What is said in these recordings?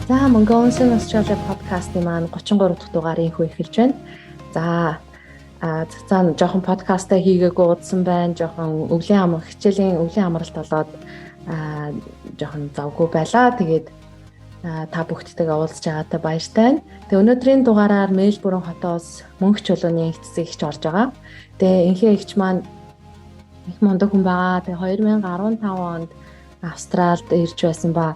За, Mongolians in Australia podcast-ын маань 33 дахь дугаарын хөө эхэлж байна. За, цацаа жоохон подкастаа хийгээгүй удсан байна. Жоохон өвлийн ам хичээлийн өвлийн амралт болоод жоохон завгүй байлаа. Тэгээд та бүхдтэйгээ уулзж байгаатай баяртай байна. Тэгээ өнөөдрийн дугаараар Мельбурн хотоос мөнх чулууны эцэг эгч орж байгаа. Тэгээ энхээ эгч маань их мундаг хүн байгаа. Тэгээ 2015 онд Австралид ирж байсан ба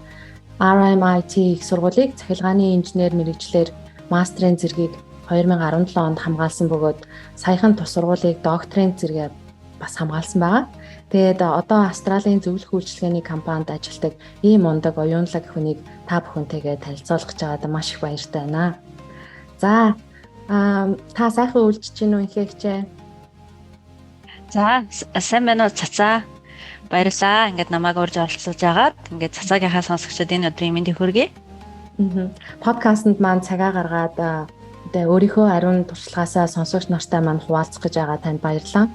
RMIT их сургуулийг цахилгааны инженер мэргэжлээр мастрын зэргийг 2017 онд хамгаалсан бөгөөд саяхан тус сургуулийг докторийн зэрэгээр бас хамгаалсан байгаа. Тэгээд одоо Австралийн зөвлөх үйлчилгээний компанид ажилладаг ийм мундаг оюунлаг хүнийг та бүхэнтэйгээ танилцуулах гэж байгаад маш их баяртай байна. За, та сайхан үйлчиж гин үү, ихэгчээ? За, сайн байна уу, Цацаа? Баярлалаа. Ингээд намайг урьж оролцуулж агаад ингээд Цацаагийнхаа сонсогчдод энэ өдрийн мэндийг хүргэе. Подкастэнд маань цагаа гаргаад одоо өөрийнхөө ариун туршлагаасаа сонсогч нартай маань хуваалцах гэж байгаа танд баярлалаа.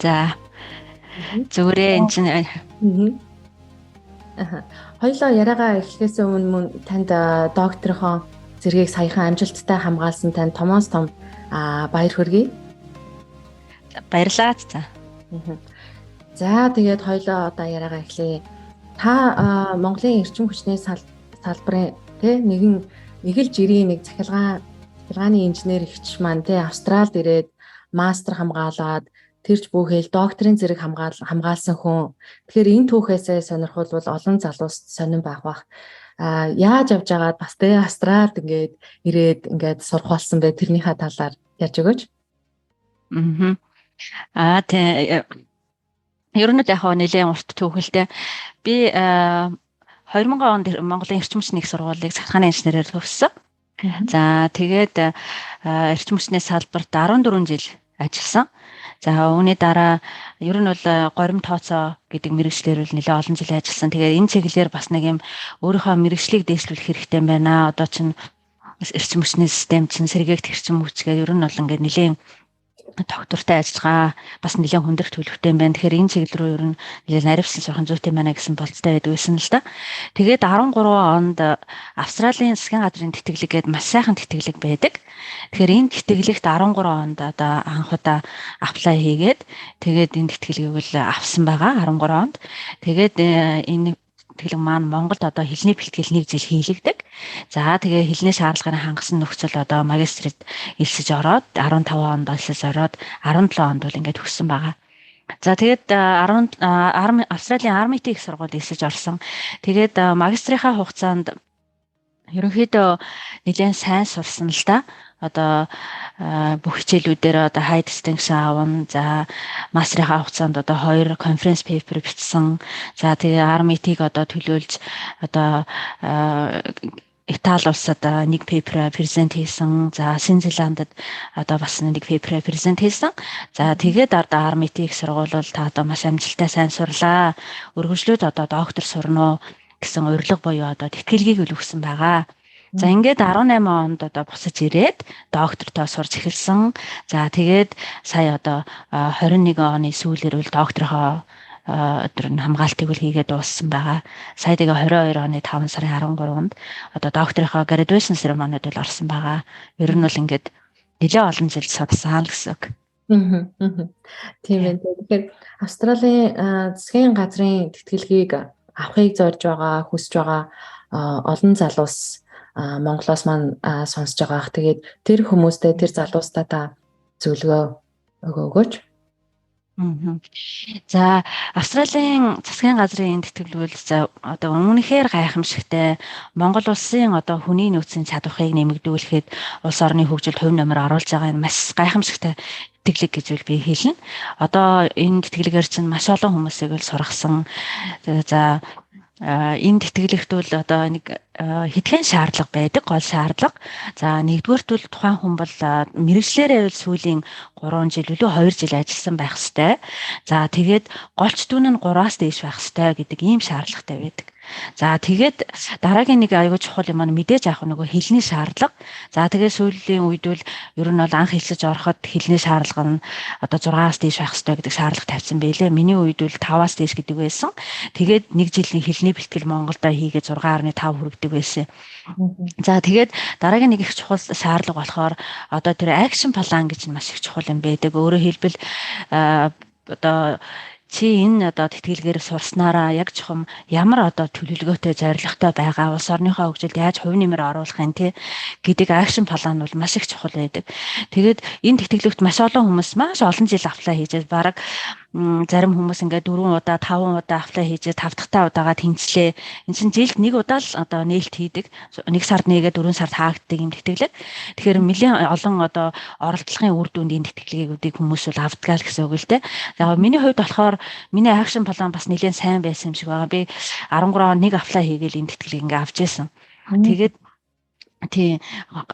За. Зүгээрээ энэ чинь Хоёлоо яриагаа эхлэхээс өмнө мөн танд докторийнхоо зэргийг саяхан амжилттай хамгаалсан танд томоос том баяр хүргэе. Баярлалаа. За. За, тэгээд хоёлоо одоо яриагаа эхлэе. Та Монголын эрчим хүчний салбарын тэ нэгэн эгэл жирийн нэг цахилгааны инженер эгч маань тэ Австралид ирээд мастер хамгаалаад тэрч бүхэл докторийн зэрэг хамгаалсан хүн. Тэгэхээр энэ түүхээсээ сонирхолвол олон залуус сонирн байх бах. А яаж явж байгаад бас тэ Австралид ингээд ирээд ингээд сурах болсон бэ? Тэрнийхээ талаар ярьж өгөөч. Аа тий. Ер нь л яг нэлээд урт түүхэлтэй. Би 2000 онд Монголын эрчим хүчний их сургуулийг цахилгааны инженерээр төгссөн. За, тэгээд эрчим хүчний салбарт 14 жил ажилласан. За, үүний дараа ер нь бол горим тооцоо гэдэг мэргэжлээр бол нэлээд олон жил ажилласан. Тэгээд энэ чиглэлээр бас нэг юм өөрийнхөө мэргэжлийг дээшлүүлэх хэрэгтэй юм байна. Одоо чинь эрчим хүчний систем чинь сэргээгдэх эрчим хүч гэдэг ер нь бол ингээд нэлээд тогтвортой ажиллагаа бас нэлээд хүндрэх төлөвтэй юм байна. Тэгэхээр энэ чиглэл рүү ер нь нэлээд наривчлан сурах зүйтэй байна гэсэн болцтой байдаг байсан л да. Тэгээд 13 онд Австралийн засгийн газрын тэтгэлэг гээд маш сайхан тэтгэлэг байдаг. Тэгэхээр энэ тэтгэлэгт 13 онд одоо анх удаа apply хийгээд, тэгээд энэ тэтгэлгийг бол авсан байгаа 13 онд. Тэгээд энэ тэтгэлэг маань Монголд одоо хэлний бэлтгэл нэг жил хийлэгдэг. За, тэгээ хэлний шаардлагыг хангасан нөхцөл одоо магистрт элсэж ороод, 15 онд элсэж ороод, 17 онд бол ингээд төгссөн байгаа. За, тэгээд 10 Австралийн RMIT их сургуульд элсэж орсон. Тэгээд магистрийнхаа хугацаанд ерөнхийдөө нэлээд сайн сурсан л да. Одоо бүх хичээлүүдээр одоо high distinction авна. За, мастрынхаа хугацаанд одоо хоёр conference paper бичсэн. За, тэгээ RMIT-г одоо төлөөлж одоо Итали улсад нэг paper present хийсэн. За, Шинэ Зеландд одоо бас нэг paper present хийсэн. За, тэгээд одоо RMIT их сургууль бол та одоо маш амжилттай сайн сурлаа. Өргөжлөөд одоо доктор сурна уу гэсэн урилга буюу одоо тэтгэлгийг үл өгсөн байгаа. За, ингээд 18 онд одоо буцаж ирээд доктортоо сурч эхэлсэн. За, тэгээд сая одоо 21 оны сүүлээр үл докторхоо өдөр нь хамгаалтыг үл хийгээд дууссан байгаа. Сая тэгээ 22 оны 5 сарын 13-нд одоо докторийнхоо graduation ceremony-д бол орсон байгаа. Ер нь бол ингээд нэлээд олон жил сурсан л гэсэн үг. Тийм ээ. Тэгэхээр Австралийн засгийн газрын тэтгэлгийг авахыг зорж байгаа, хүсэж байгаа олон залуус Монголоос маань сонсож байгаа ах. Тэгээд тэр хүмүүстэй, тэр залуустаа та зөвлөгөө өгөөч. За, Австралийн засгийн газрын энэ тэтгэлэг за одоо үнэхээр гайхамшигтай, Монгол улсын одоо хүний нөөцийн чадварыг нэмэгдүүлэхэд, улс орны хөгжилд хувь номер оруулж байгаа энэ маш гайхамшигтай тэтгэлэг гэж би хэлнэ. Одоо энэ тэтгэлгээр чинь маш олон хүмүүсийг л сургасан. За, энэ тэтгэлэгт бол одоо нэг хэдхэн шаардлага байдаг, гол шаардлага. За, нэгдүгээрт бол тухайн хүн бол мэргэжлээрээ бол сүүлийн 3 жил үлээ 2 жил ажилласан байх ёстой. За, тэгээд голч дүн нь 3-аас дээш байх ёстой гэдэг ийм шаардлагатай байдаг. За тэгээд дараагийн нэг аягүй чухал юм нь мэдээж яах нөгөө хэлний шаардлага. За тэгээд сүүлийн үед бол ер нь бол анх хэлсэж ороход хэлний шаардлага нь одоо 6-аас дээш байх ёстой гэдэг шаардлага тавьсан байлээ. Миний үед бол 5-аас дээш гэдэг байсан. Тэгээд нэг жилийн хэлний бэлтгэл Монголдо хийгээ 6.5 хүргэдэг байсан. За тэгээд дараагийн нэг их чухал шаардлага болохоор одоо тэр action plan гэж нь маш их чухал юм байдаг. Өөрөөр хэлбэл одоо чи энэ одоо тэтгэлгээр сурснараа яг чухам ямар одоо төлөвлөгөөтэй зорилготой байгаа, улс орныхоо хөгжилд яаж хувь нэмэр оруулах юм те гэдэг action plan бол маш их чухал байдаг. Тэгээд энэ тэтгэлэгт маш олон хүмүүс маш олон жил apply хийжээ, бараг зарим хүмүүс ингээд 4 удаа, 5 удаа apply хийжээ, 5 дахь удаага тэнцлээ. Энэ чинь жилд нэг удаа л одоо нээлт хийдэг. Нэг сард нээгээ 4 сард хаагддаг юм тэтгэлэг. Тэгэхээр нэлээн олон одоо оролдлогын үр дүнд энэ тэтгэлгүүдийг хүмүүс бол авдгаа л гэсэн үг л дээ. За, миний хувьд болохоор миний action plan бас нэлээн сайн байсан юм шиг байгаа. Би 13 он нэг apply хийгээл энэ тэтгэлгийг ингээ авч байсан. Тэгээд тий,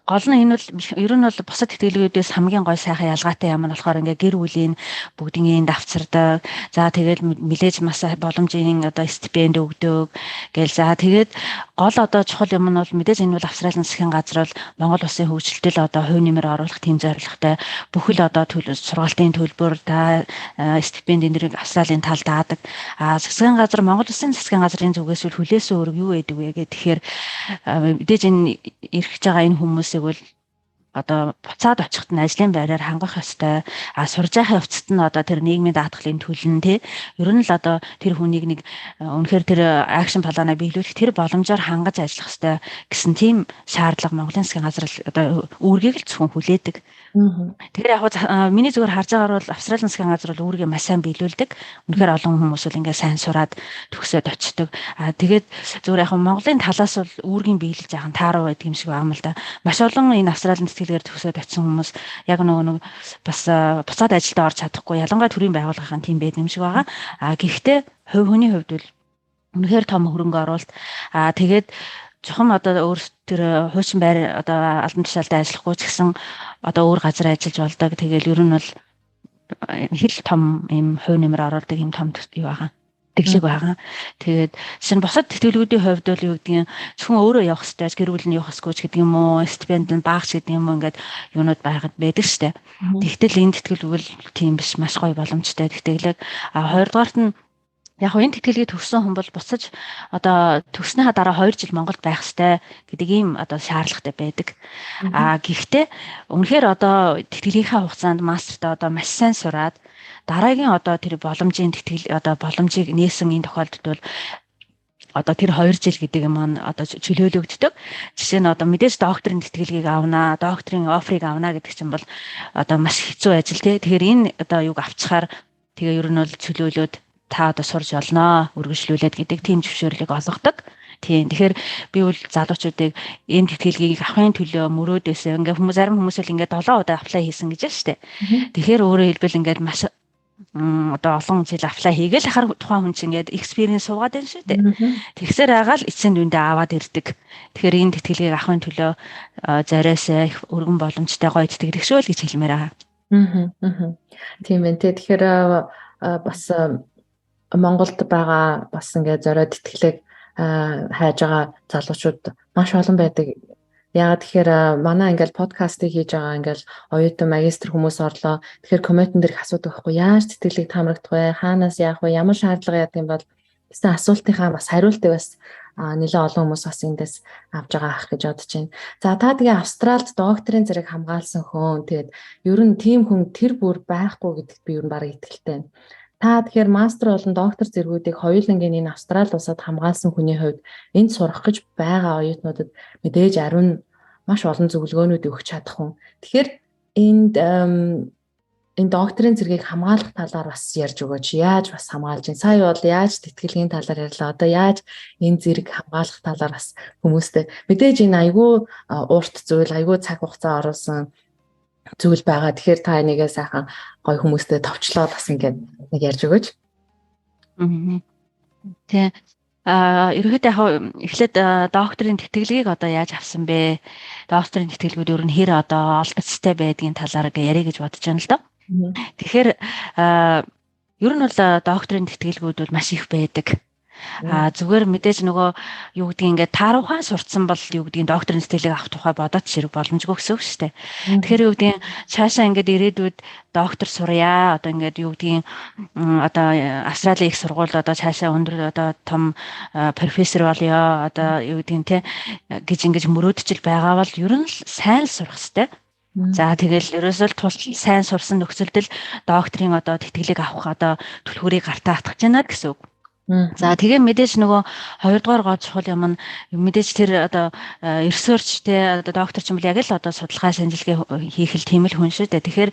гол нь энэ бол ер нь бол бусад тэтгэлгүүдээс хамгийн гой сайхан ялгаатай юм нь болохоор ингээ гэр бүлийн бүгдийн давцардаг. За тэгээд нэлээж маш боломжийн одоо стипенд өгдөг гээл. За тэгээд гол одоо чухал юм нь бол мэдээж энэ бол Австралийн засгийн газар бол Монгол улсын хөгжилтөл одоо хувь нэмэр оруулах тийм зорилготой бүхэл одоо сургалтын төлбөр та стипенд энэ Австралийн тал даадаг. А засгийн газар, Монгол улсын засгийн газрын зүгээс бол хүлээсэн үүрэг юу байдаг вэ гэх тэгэхээр мэдээж энэ ирэх гэж байгаа энэ хүмүүсийг бол одоо буцаад очиход нь ажлын байраар хангах ёстой. А сурж байхын явцад нь одоо тэр нийгмийн даатгалын төлөн тий. Ер нь л одоо тэр хүнийг нэг үнэхээр тэр action plan аа биелүүлэх тэр боломжоор хангаж ажиллах ёстой гэсэн тийм шаардлага Монголын засгийн газар одоо үүргийг л зөвхөн хүлээдэг. Тэгэхээр яг миний зүгээр харж байгаагаар бол Австралийн засгийн газар бол үүргээ маш сайн биелүүлдэг. Үнэхээр олон хүмүүс бол ингээд сайн сураад төгсөөд очдог. А тэгээд зүгээр яг Монголын талаас бол үүргийн биелэл жаахан тааруу байдаг юм шиг байна л да. Маш олон энэ Австралийн тэтгэлгээр төгсөөд очсон хүмүүс яг нөгөө нэг бас буцаад ажилдаа орж чадахгүй, ялангуяа төрийн байгууллагын тийм байдаг юм шиг байгаа. А гэхдээ хувь хүний хувьд бол үнэхээр том хөрөнгө оруулалт. А тэгээд чухам одоо өөр тэр хуучин байр одоо албан тушаалтай ажиллахгүй ч гэсэн одоо өөр газар ажиллаж болдог. Тэгэл ер нь бол хэл том юм хувь нэмэр оруулдаг юм том юу байгаа, тэглэг байгаа. Тэгээд жишээ нь бусад тэтгэлгүүдийн хувьд бол юу гэдгийг зөвхөн өөрөө явах хэрэгтэй, гэр бүл нь явах ёсгүй ч гэдэг юм уу, стипенд нь бага ч гэдэг юм уу, ингээд юунууд байгаад байдаг штэ. Тэгтэл энэ тэтгэлэг бол тийм биш, маш гоё боломжтой тэтгэлэг. А хоёрдугаарт нь яг энэ тэтгэлгийг төгссөн хүн бол буцаж одоо төгснөхийн дараа 2 жил Монголд байх ёстой гэдэг ийм одоо шаардлагатай байдаг. А гэхдээ үнэхээр одоо тэтгэлгийнхаа хугацаанд мастертаа одоо маш сайн сураад дараагийн одоо тэр боломжийн тэтгэл одоо боломжийг нээсэн энэ тохиолдолд бол одоо тэр 2 жил гэдэг юм маань одоо чөлөөлөгддөг. Жишээ нь одоо мэдээж докторийн тэтгэлгийг авнаа, докторийн offer ыг авна гэдэг чинь бол одоо маш хэцүү ажил тий. Тэгэхээр энэ одоо юг авчхаар тэгээ ер нь бол чөлөөлөөд та одоо сурж олноо, үргэлжлүүлээд гэдэг тийм зөвшөөрлийг олгодог. Тийм. Тэгэхээр би бол залуучуудыг энэ тэтгэлгийг авахын төлөө мөрөөдөөсөө ингээ хүмүүс, зарим хүмүүс л ингээ 7 удаа apply хийсэн гэж байна шүү дээ. Тэгэхээр өөрөөр хэлбэл ингээд маш одоо олон жил apply хийгээл ахаар тухайн хүн чинь ингээд experience суугаад байна шүү дээ. Тэгсээр агаал эцсийн дүндээ аваад ирдэг. Тэгэхээр энэ тэтгэлгийг авахын төлөө зориосоо их өргөн боломжтой гоё тэтгэлэг шүү л гэж хэлмээр байгаа. Аа. Тийм ээ. Тэгэхээр бас Монголд байгаа бас ингээд зориод тэтгэлэг хайж байгаа залуучууд маш олон байдаг. Яагаад тэгэхээр манай ингээл подкастыг хийж байгаа ингээл оюутан, магистр хүмүүс орлоо. Тэгэхээр comment эн дээр их асуудаг байхгүй, яаж тэтгэлэг таамрагдах вэ? Хаанаас яах вэ? Ямар шаардлага яадаг юм бол гэсэн асуултынхаа бас хариултыг бас нэлээд олон хүмүүс бас эндээс авч байгаа ах гэж бодож байна. За, та тэгээ Австралид докторийн зэрэг хамгаалсан хүн. Тэгээд ер нь тийм хүн тэр бүр байхгүй гэдэгт би ер нь бараг итгэлтэй байна. Та тэгэхээр мастер болон доктор зэргүүдийг хоёулангийн энэ Австрали улсад хамгаалсан хүний хувьд энд сурах гэж байгаа оюутнуудад мэдээж ариун маш олон зөвлөгөөнүүд өгч чадах хүн. Тэгэхээр энд энэ докторийн зэргийг хамгаалах талаар бас ярьж өгөөч. Яаж бас хамгаалж байна? Сая бол яаж тэтгэлгийн талаар ярьлаа. Одоо яаж энэ зэрэг хамгаалах талаар бас хүмүүстэй мэдээж энэ айгүй урт зүйл, айгүй цаг хугацаа оруулсан зүйл байгаа. Тэгэхээр та энийгээ сайхан гоё хүмүүстэй товчлоод бас ингээд нэг ярьж өгөөч. Аа. Тэ. А ерөнхийдөө яг эхлээд докторийн тэтгэлгийг одоо яаж авсан бэ? Докторийн тэтгэлгүүд ер нь хэр одоо олдоцтой байдгийн талаар ингээ яриа гэж бодож байна л доо. Тэгэхээр ер нь бол докторийн тэтгэлгүүд бол маш их байдаг. А зүгээр мэдээж нөгөө юу гэдгийг ингээд тааруухан сурцсан бол юу гэдгийг докторийн тэтгэлэг авах тухай бодоод ширэг боломжгүй гэсэн үг шүү дээ. Тэгэхээр юу гэдгийг цаашаа ингээд ирээдүйд доктор сурья, одоо ингээд юу гэдгийг одоо Австралийн их сургууль одоо цаашаа өндөр одоо том профессор болёо, одоо юу гэдгийг те гэж ингэж мөрөөдчил байгаа бол ер нь л сайн л сурах хэрэгтэй. За, тэгэл ерөөсөө л тул сайн сурсан нөхцөлд л докторийн одоо тэтгэлэг авах одоо түлхүүрийг гартаа атгах гэж байна гэсэн үг. За, тэгээ мэдээж нөгөө хоёрдугаар гол чухал юм нь мэдээж тэр одоо research те, одоо доктор ч юм бол яг л одоо судалгаа шинжилгээ хийх л тийм л хүн шүү дээ. Тэгэхээр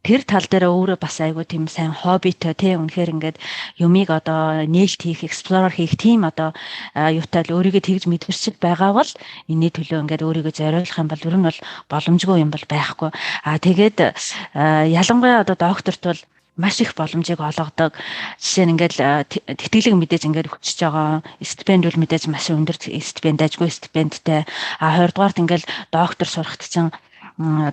тэр тал дээр өөрөө бас айгүй тийм сайн хоббитой тий, үнэхээр ингээд юмыг одоо нээлт хийх, explore хийх тийм одоо юутай л өөрийгөө тэгж мэдэрчил байгаа бол энэний төлөө ингээд өөрийгөө зориулах юм бол ер нь бол боломжгүй юм бол байхгүй. А тэгээд ялангуяа одоо докторт бол маш их боломжийг олгодог. Жишээ нь ингээд тэтгэлэг мэдээж ингээд өгчөж байгаа. Стипенд бол мэдээж маш өндөр стипенд, дажгүй стипендтэй. А хоёрдугаарт ингээд доктор сурахт чинь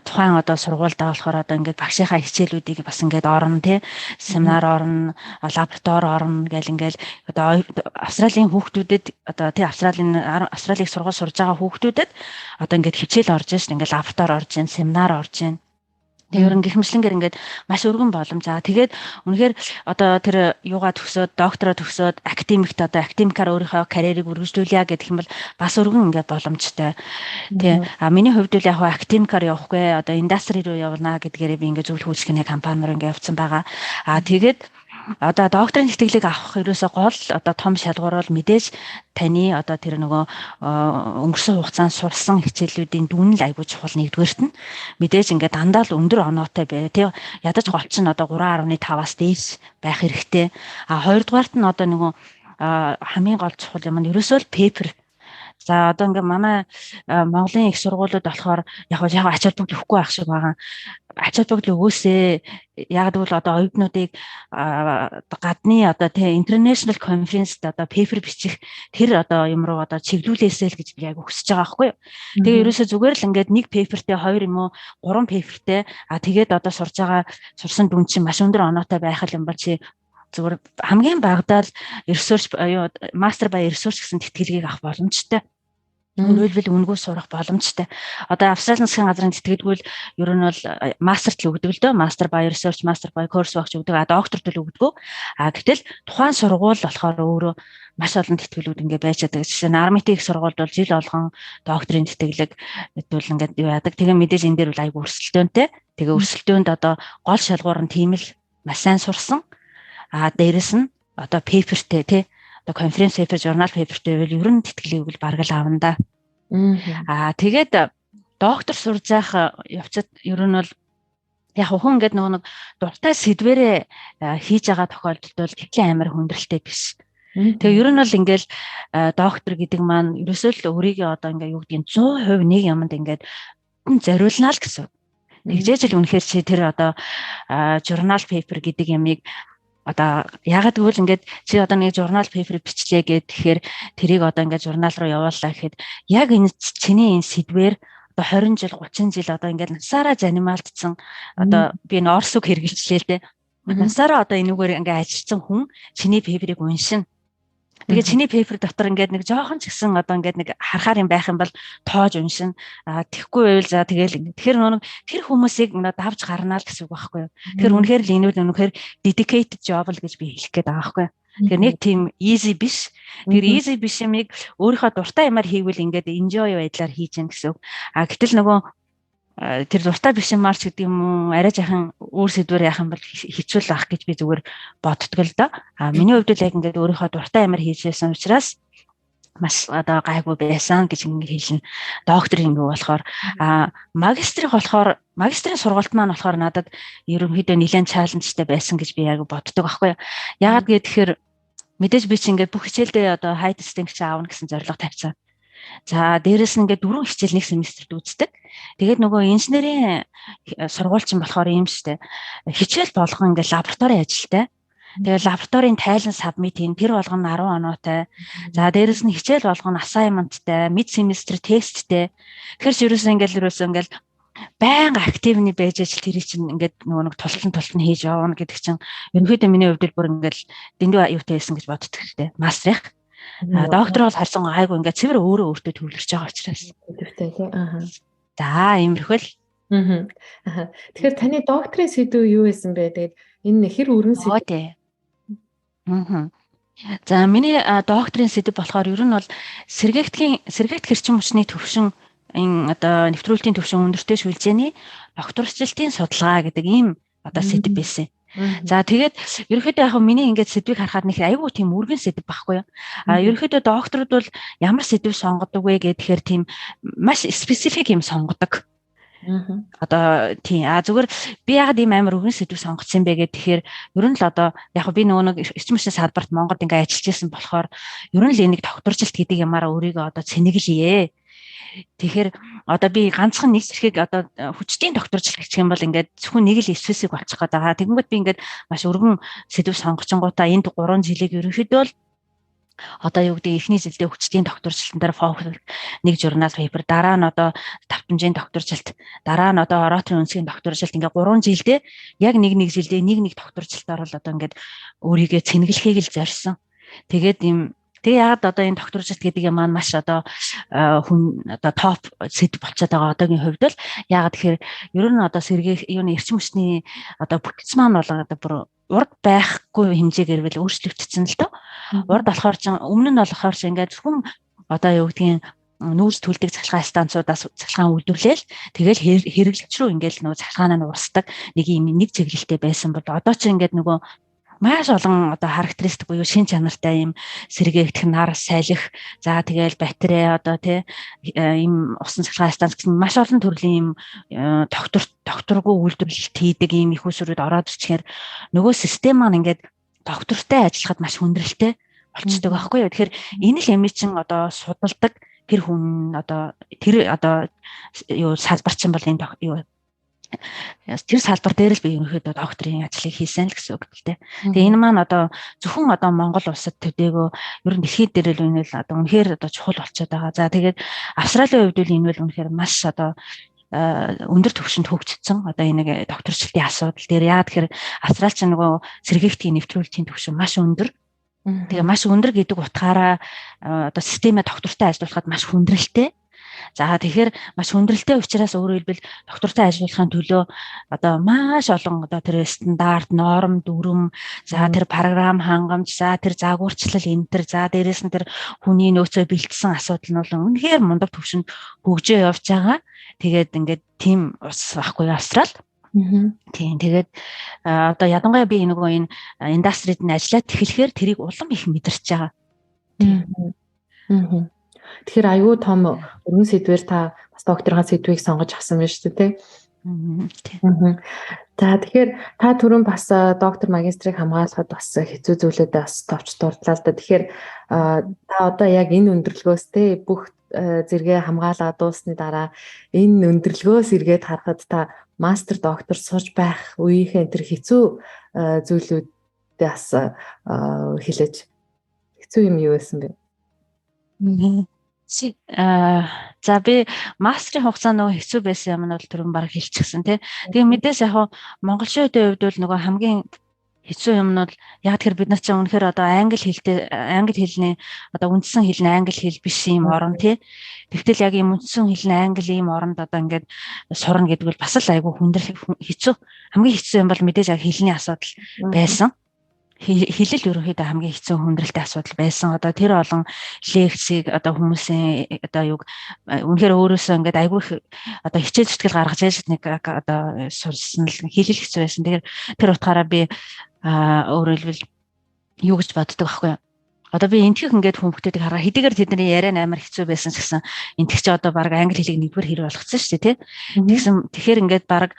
тухайн одоо сургуульдаа болохоор одоо ингээд багшийнхаа хичээлүүдийг бас ингээд орно тий, семинар орно, лаборатори орно гэл ингээд одоо Австралийн хүүхдүүдэд одоо тий, Австралийн сургууль сурж байгаа хүүхдүүдэд одоо ингээд хичээл орж шин, ингээд лаборатори орж ин, семинар орж ин. Тэгээ ер нь гэх мэтлэнгээр ингээд маш өргөн боломж. Аа, тэгээд үнэхээр одоо тэр юугаа төгсөөд, доктороо төгсөөд академикт одоо академикаар өөрийнхөө карьерийг үргэлжлүүлье гэх юм бол бас өргөн ингээд боломжтой. Тий. А миний хувьд бол яг академикаар явахгүй, одоо industry руу явна гэдгээрээ би ингээд зөвлөх үйлчилгээний компани руу ингээд явцсан байгаа. А тэгээд одоо докторийн тэтгэлэг авах ерөөсө гол одоо том шалгуур бол мэдээж таны одоо тэр нөгөө өнгөрсөн хугацаанд сурсан хичээлүүдийн дүн л айгүй чухал. Нэгдүгээрт нь мэдээж ингээд дандаа л өндөр оноотой бай тий, ядаж голч нь одоо 3.5-аас дээш байх хэрэгтэй. А хоёрдугаарт нь одоо нөгөө хамгийн гол чухал юм нь ерөөсөө л paper. За, одоо ингээ манай Монголын их сургуулиуд болохоор яг яг ач холбогдол өгөхгүй байх шиг байгаа. Ач холбогдол өгөөсэй. Яг гэвэл одоо оюутнуудыг гадны одоо тий international conference-д одоо paper бичих тэр одоо юм руу одоо чиглүүлээсэй л гэж би яг хүсэж байгаа байхгүй юу. Тэгээ ерөөсөө зүгээр л ингээд нэг paper тэй, хоёр юм уу гурван paper тэй, а тэгээд одоо сурж байгаа сурсан дүн чинь маш өндөр оноотой байх юм бол чи зүгээр хамгийн багадаа л research юу master by research гэсэн тэтгэлгийг авах боломжтой. Өөрөөр үнэгүй сурах боломжтой. Одоо Австралийн засгийн газрын тэтгэлгүүл ер нь бол мастерт л өгдөг л дөө. Master by research, master by coursework ч өгдөг. А докторт л өгдөг. А гэтэл тухайн сургууль болохоор өөрөө маш олон тэтгэлүүд ингээ байж чаддаг. Жишээ нь RMIT их сургуульд бол жил болгон докторийн тэтгэлэг бол ингээд юу яадаг. Тэгээ мэдээж энэ дээр бол айгүй өрсөлдөөнтэй. Тэгээ өрсөлдөөнд одоо гол шалгуур нь тийм л маш сайн сурсан. А дээрэс нь одоо paper тэй тий, одоо conference paper, journal paper тэй байвал ер нь тэтгэлгийг бол бараг л авна да. Аа, тэгээд доктор сурж явах явцад ер нь бол яг хүн ингээд нөгөө нэг дуртай сэдвэрээ хийж байгаа тохиолдолд бол тэтгэлийн амар хүндрэлтэй биш. Тэгээ ер нь бол ингээл доктор гэдэг маань ерөөсөө л өөрийгөө одоо ингээ юу гэдгийг 100% нэг юмд ингээд зориулнаа л гэсэн. Тэгжээж л үнэхээр чи тэр одоо journal paper гэдэг ямыг одоо ягаад гэвэл ингээд чи одоо нэг journal paper бичлээ гэхэд, тэгэхээр тэрийг одоо ингээд журнал руу явууллаа гэхэд яг энэ чиний энэ сэдвээр одоо 20 жил, 30 жил одоо ингээд насаараа занималдсан, одоо би энэ орс үг хэрэгжилчлээ л дээ. Насаараа одоо энүүгээр ингээд ажилласан хүн чиний paper ыг уншина. Тэгээ чиний paper дотор ингээд нэг жоохон ч гэсэн одоо ингээд нэг харахаар юм байх юм бол тоож уншина. А тэгэхгүй байвал за тэгэл ингээд. Тэгэхээр нэг тэр хүмүүсийг нөө давж гарнаа л гэсэн үг байхгүй юу. Тэгэхээр үнэхээр л энэ үл үнэхээр dedicated job л гэж би хэлэх гээд байгаа байхгүй юу. Тэгэхээр нэг тийм easy биш. Тэр easy биш юмыг өөрийнхөө дуртай юмар хийвэл ингээд enjoy байдлаар хийж гэн гэсэн үг. А гэтэл нөгөө тэр дуртай биш юмар ч гэдэг юм уу, арай жаахан өөр сэдвээр яах юм бол хэцүү л ах гэж би зүгээр боддог л доо. А миний хувьд л яг ингээд өөрийнхөө дуртай юмар хийж байсан учраас маш одоо гайгүй байсан гэж ингэ хэлнэ. Доктор ингэ болохоор, а магистрийн болохоор, магистрийн сургалт маань болохоор надад ерөнхийдөө нэлээд challenge тай байсан гэж би яг боддог байхгүй юу. Яагаад гэхээр мэдээж би чи ингээд бүх хичээлдээ одоо high distinction аавна гэсэн зорилго тавьсан. За, дээрэс нь ингээд дөрвөн хичээл нэг семестрт үздэг. Тэгээд нөгөө инженерийн сургууль чинь болохоор юм штэ. Хичээл болгон ингээд лабораторийн ажилтай. Тэгээд лабораторийн тайлан submit хийн, тэр болгоно 10 оноотой. За, дээрэс нь хичээл болгоно assignment тай, mid semester тесттэй. Тэгэхээр ч ерөөсөө ингээл Байнга активны байж ажил тэрийг чинь ингээд нөгөө нэг тултан тултан хийж явна гэдэг чинь ерөнхийдөө миний хувьд бол бүр ингээд дэндүү аюутай байсан гэж боддог л дээ. Мастрих. Доктор бол харсан гайгүй ингээд цэвэр өөрөө өөртөө төвлөрч байгаа учраас. Төвтэй тий. Аа. За иймэрхүү л. Аа. Тэгэхээр таны докторийн сэдв юу байсан бэ? Тэгээд энэ хэр өргөн сэдв? Тий. Аа. За миний докторийн сэдв болохоор ер нь бол сэргээгдэхийн сэргээгдэх эрчим хүчний төвшин энэ одоо нэвтрүүлтийн төвшин өндөртэй шүлжээний докторчлалтын судалгаа гэдэг ийм одоо сэдв байсан. За тэгээд ерөнхийдөө яг миний ингээд сэдвийг харахад нэг айгүй тийм өргөн сэдв байхгүй юу. А ерөнхийдөө докторууд бол ямар сэдв сонгодог вэ гэхээр тийм маш specific юм сонгодог. Одоо тийм зүгээр би яагаад ийм амар өргөн сэдв сонгоцсон юм бэ гэхээр тэгэхээр ер нь л одоо яг би нөгөө нэг эрчим хүчний салбарт Монголд ингээ ажиллаж исэн болохоор ер нь л энийг докторжилт гэдэг юмараа өөрийгөө одоо цэнэглэе. Тэгэхээр одоо би ганцхан нэг зэрхийг одоо хүчтийн докторжилт гэх юм бол ингээд зөвхөн нэг л specific болчих гээд байгаа. Тэгэнгүүт би ингээд маш өргөн сэдв сонгочингуудаа энд 3 жилийг ерөнхийдөө л одоо юу гэдэг эхний жилдээ хүчтийн докторжилтан дээр фокус нэг журнал paper, дараа нь одоо давтамжийн докторжилт, дараа нь одоо ораторын өнцгийн докторжилт, ингээ 3 жилдээ яг нэг нэг жилдээ нэг нэг докторжилтоор л одоо ингээд өөрийгөө цэнэглэхийг л зорьсон. Тэгээд юм тэгээ яагаад одоо энэ докторжилт гэдэг юм маань маш одоо хүн одоо топ сэдв болчиход байгаа одоогийн хувьд л яагаад тэгэхээр ер нь одоо сэргээх юуны эрчим хүчний одоо бүтэц маань бол одоо бүр урд байхгүй хэмжээгээр л өөрчлөгдсөн л дөө. Урд болохоор ч өмнө нь болохоор ч ингээд зөвхөн одоо юу гэдгийг нүүрс түлдэг цахилгаан станцуудаас цахилгаан үйлдвэрлээл тэгэл хэрэглэгч рүү ингээл нөгөө цахилгаанаа нь урсдаг нэг юм нэг чиглэлтэй байсан бол одоо ч ингээд нөгөө маш олон одоо характеристик буюу шин чанартай юм сэргээгдэх нар салхи, за тэгэл батарей одоо тий ийм усан цахилгаан станц гэсэн маш олон төрлийн юм доктор докторгүй үйлдвэрлэлт хийдэг ийм их усрүүд ороод ирчихээр нөгөө систем маань ингээд доктортой ажиллахад маш хүндрэлтэй болчдөг байхгүй юу. Тэгэхээр энэ л юм чин одоо судалдаг тэр хүн одоо тэр одоо юу салбар чинь бол энэ юу тэр салбар дээр л би ерөнхийдөө докторийн ажлыг хийсэн л гэсэн үг л дээ. Тэгээ энэ маань одоо зөвхөн одоо Монгол улсад төдийгөө ер нь дэлхийд дээр л энэ л одоо үнэхээр одоо чухал болчиход байгаа. За тэгээд Австралийн хувьд бол энэ бол үнэхээр маш одоо өндөр түвшинд хөгжсөн одоо энэ нэг докторчлалтын асуудал дээр яа тэгэхээр Австрал ч нөгөө сэргээгтгийн нэвтрүүлтийн түвшин маш өндөр. Тэгээ маш өндөр гэдэг утгаараа одоо системээ доктортой ажиллуулахад маш хүндрэлтэй. За тэгэхээр маш хүндрэлтэй учраас өөрөөр хэлбэл доктортой ажиллуулахын төлөө одоо маш олон одоо тэр стандарт, норм, дүрм, за тэр програм хангамж, за тэр загварчлал энэ төр, за дээрэс нь тэр хүний нөөцөө бэлтсэн асуудал нь бол үнэхээр мундаг төвшөнд хөгжөө явж байгаа. Тэгээд ингээд тийм ус байхгүй Австрал. Тийм тэгээд одоо ядангуяа би нөгөө энэ индастрид нь ажиллаад эхлэхээр тэрийг улам их мэдэрч байгаа. Тийм. Тэгэхээр аюу том өргөн сэдвэр та бас докторийн сэдвийг сонгож авсан байна шүү дээ, тий. За тэгэхээр та түрүүн бас доктор магистрийг хамгаалахад бас хэцүү зүйлүүдээ бас товч дурдлаа л да. Тэгэхээр та одоо яг энэ өндөрлгөөс те бүх зэрэгээ хамгаалаад дуусны дараа энэ өндөрлгөөс эргээд харахад та мастер доктор сурж байх үеийнхээ тэр хэцүү зүйлүүдээ бас хэлээч. Хэцүү юм юу байсан бэ? За би мастрын хугацаа нөгөө хэцүү байсан юм нь бол түрүүн баг хэлчихсэн тий. Тэгээ мэдээс яг монголчуудын хувьд бол нөгөө хамгийн хэцүү юм нь бол яг тэр бид нар чинь үнэхээр одоо англи хэлтэй англи хэлний одоо үндсэн хэл нь англи хэл биш юм орн тий. Тэгтэл яг ийм үндсэн хэл нь англи ийм оронд одоо ингээд сурна гэдэг бол бас л айгүй хүндрэл хэцүү. Хамгийн хэцүү юм бол мэдээж яг хэлний асуудал байсан. Хэлэл ерөнхийдөө хамгийн хэцүү хүндрэлтэй асуудал байсан. Одоо тэр олон лекцийг одоо хүмүүсийн одоо юг үнэхээр өөрөөсөө ингээд айгүй одоо хичээл зүтгэл гаргаж яаж нэг одоо сурсан л хэлэл хэцүү байсан. Тэгэхээр тэр утгаараа би өөрөөр хэлбэл юу гэж боддог байхгүй юу? Одоо би энтгэх ингээд хүмүүстүүдийг хараа хэдийгээр тэдний яриа нь амар хэцүү байсан ч гэсэн энтгэх чи одоо баг англи хэлийг нэгдүгээр хэрэг болгоцсон шүү дээ тий. Тэгсэн тэгэхээр ингээд баг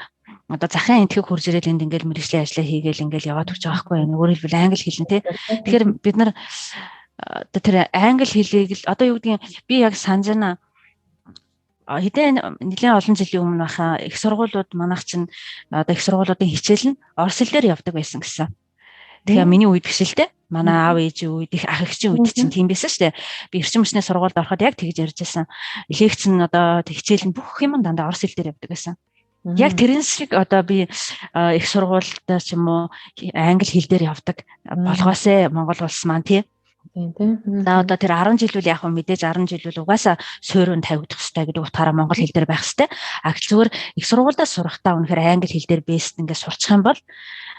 одоо захын энтгэх хурж ирэл энд ингээд мэрэгжлийн ажлаа хийгээл ингээд яваад өгч байгаа байхгүй юу? Өөрөөр хэлбэл англи хэлнэ тий. Тэгэхээр бид нар одоо тэр англи хэлийг л одоо юу гэдгийг би яг санаж байна. Хэдэн нэлээд олон жилийн өмнө баха их сургуулиуд манайх чинь одоо их сургуулиудын хичээл нь орос хэл дээр явдаг байсан гэсэн. Тэгэхээр миний үед биш л дээ. Манай аав ээжийн үед их ах эгчийн үед чинь тийм байсан шүү дээ. Би эрчим хүчний сургуульд ороход яг тэгж ярьж байсан. Лекц нь одоо хичээл нь бүх юм дандаа орос хэл дээр явдаг байсан. Яг тэрэн шиг одоо би их сургуультай ч юм уу англи хэл дээр явдаг болгоосэй Монгол улс маань тий. Тийм тийм. За одоо тэр 10 жил үл яг хөө мэдээж 10 жил үл угаасаа суурь нь тавигдах хэрэгтэй гэдэг утгаараа монгол хэл дээр байх хэрэгтэй. А гэтэл зүгээр их сургуульдаа сурахдаа үнэхээр англи хэл дээр бэст ингээд сурчих юм бол